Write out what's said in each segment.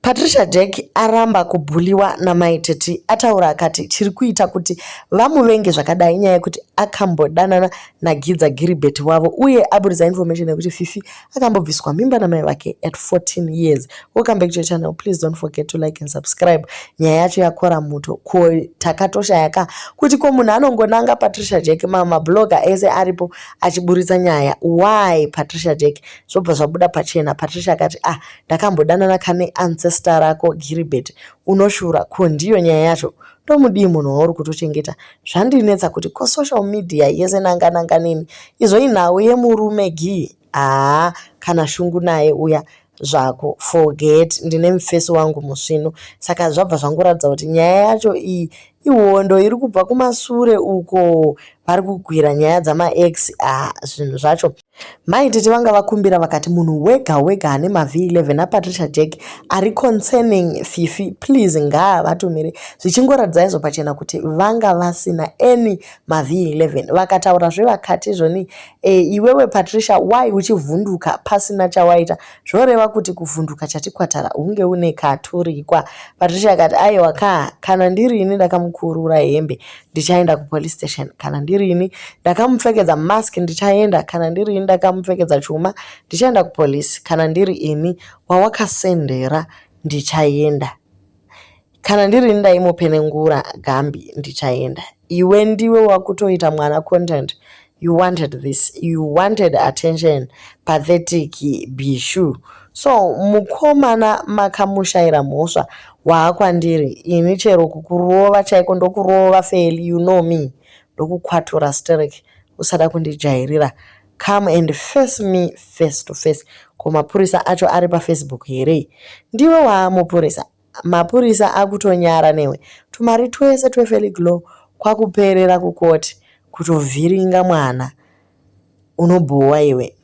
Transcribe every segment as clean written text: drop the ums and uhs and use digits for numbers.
Patricia Jack aramba kubhuliwa naMai Tete. Ataura akati chiri kuita kuti vamuvenge zvakadai inyaya yekuti akambodanana naGidza Giribheti wavo uye aburitsa information yekuti Fifi akambobviswa mimba namai vake at 14 years. Welcome back to your channel. Please don't forget to like and subscribe. Nyaya yacho yakora muto. Ko takatoshaya ka kuti ko munhu anongonanga Patricia Jack mamablogger ese aripo achiburitsa nyaya. Why Patricia Jack? Zvobva zvabuda pachena. Patricia akati ah ndakambodanana kane ancestor rako Giribheti unoshura ko ndiyo nyaya yacho ndomudii munhu wauri kutochengeta zvandinetsa kuti ko social media yese nanga nanga neni izvo inhau yemurume gii haa kana shungu naye uya zvako forget ndine mufesi wangu musvinu saka zvabva zvangoratidza kuti nyaya yacho iyi ihondo iri kubva kumasure uko vari kugwira nyaya dzamaex ah zvinhu zvacho Mai Tete vanga vakumbira vakati munhu wega wega ane maV11 aPatricia Jack ari concerning Fifi please ngaavatumire zvichingoratidza izvo pachena kuti vanga vasina any maV11 vakataurazve vakati izvoni e, iwewe Patricia why uchivhunduka pasina chawaita zvoreva kuti kuvhunduka chatikwatara hunge une katurikwa Patricia akati aiwa ka kana ndiri ini ndakamukurura hembe ndichaenda kupolice station kana ndiri ini ndakamupfekedza mask ndichaenda kana ndiri ini ndakamupfekedza chuma ndichaenda kupolice kana ndiri ini wawakasendera ndichaenda kana ndiri ini ndaimupenengura gambi ndichaenda iwe ndiwe wakutoita mwana content you wanted this you wanted attention pathetic bishu so mukomana makamushayira mhosva waakwandiri ini chero kukurova chaiko ndokurova Feli you know me ndokukwatura sterek usada kundijairira come and face me face to face ko mapurisa acho ari pafacebook here ndiwe waamupurisa mapurisa akutonyara newe tumari twese twefeli glow kwakuperera kukoti kutovhiringa mwana unobhowa iwe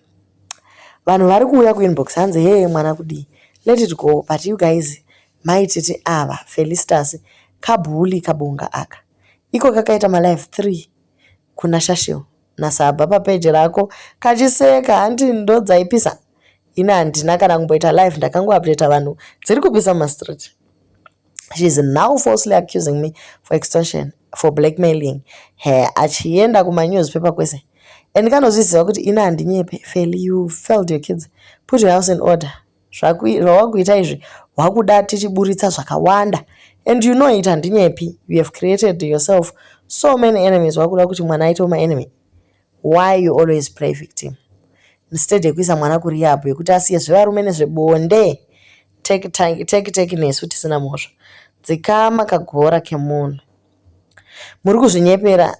vanhu vari kuuya kuinbox hanzi hee mwana kudii let it go but you guys maititi ava Felistas kabhuli kabonga aka iko kakaita malive 3 kuna Shashil nasabha papeji rako kachiseka handi ndo dzaipisa ini handina kana kumboita live ndakangoupdata vanhu dziri kupisa mumastreet she is now falsely accusing me for extortion for blackmailing her achienda kumanewspaper kwese and kanozviziva kuti ini handinyepe Feli you failed your kids put your house in order zvawakuita izvi wakuda tichiburitsa zvakawanda and you know it handinyepi you have created yourself so many enemies wakuda kuti mwana aitewo maenemy why you always play victim instead yekuisa mwana kurehab yekuti asiye zvevarume nezvebonde teki teki nesu tisina mhosva dzikama kagora kemunhu muri kuzvinyepera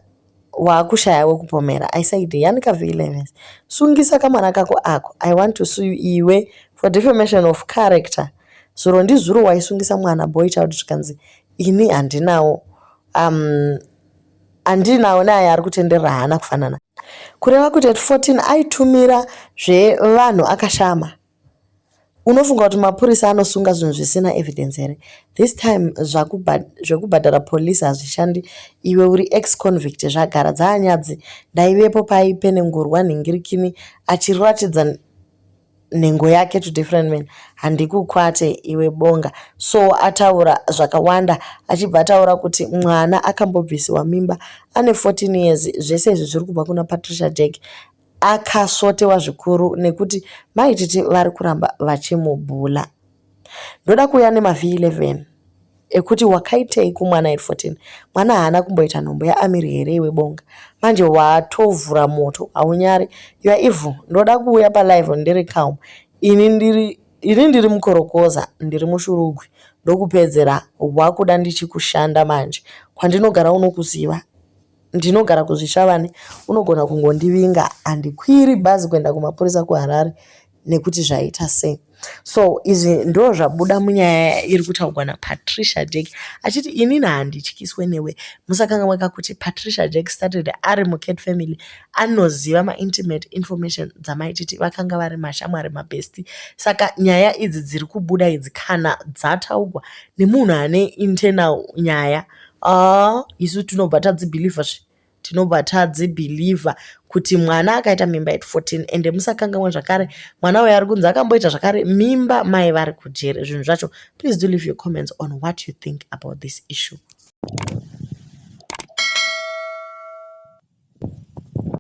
waakushaya wekupomera i said yanika v11 sungisa kamwana kako ako i want to sue iwe for defamation of character zuro ndizuro waisungisa mwana boy child zvikanzi ini handinawo handinawo neaya ari kutenderera haana kufanana kureva kuti at 14 aitumira zvevanhu akashama unofunga kuti mapurisa anosunga zvinhu zvisina evidence here this time zvekubhadhara polisi hazvishandi iwe uri ex convict zvagara dzaanyadzi ndaivepo paipenengurwa nhingirikini achiratidza nhengo yake to different men handikukwate iwe bonga so ataura zvakawanda achibva ataura kuti mwana akambobvisiwa mimba ane 14 years zvese izvi zviri kubva kuna Patricia Jack akasvotewa zvikuru nekuti maititi vari kuramba vachimubhula ndoda kuuya nemaV11 ekuti wakaitei kumwana at 14 mwana haana kumboita nhombo yaamiri here iwe bonga manje watovhura moto haunyari you are evil ndoda kuuya palive ndiri calm ini ndiri ini ndiri mukorokoza ndiri mushurugwi ndokupedzera wakuda ndichikushanda manje kwandinogara unokuziva ndinogara kuzvishavane unogona kungondivinga handikwiri bhazi kuenda kumapurisa kuharare nekuti zvaita sei so izvi ndo zvabuda munyaya iri kutaurwa naPatricia Jack achiti inini handityiswe newe musakanganweka kuti Patricia Jack started ari mucat family anoziva maintimate information dzamaititi vakanga vari mashamwari mabesti saka nyaya idzi dziri kubuda idzi kana dzataurwa nemunhu ane internal nyaya aa isu tinobva tadzibhilivha zve. Tinobva tadzibhilivha kuti mwana akaita mimba at 14. Ende musakangamwa zvakare, mwana uyo ari kunzi akamboita zvakare mimba mai vari kujere. Zvinhu zvacho. Please do leave your comments on what you think about this issue.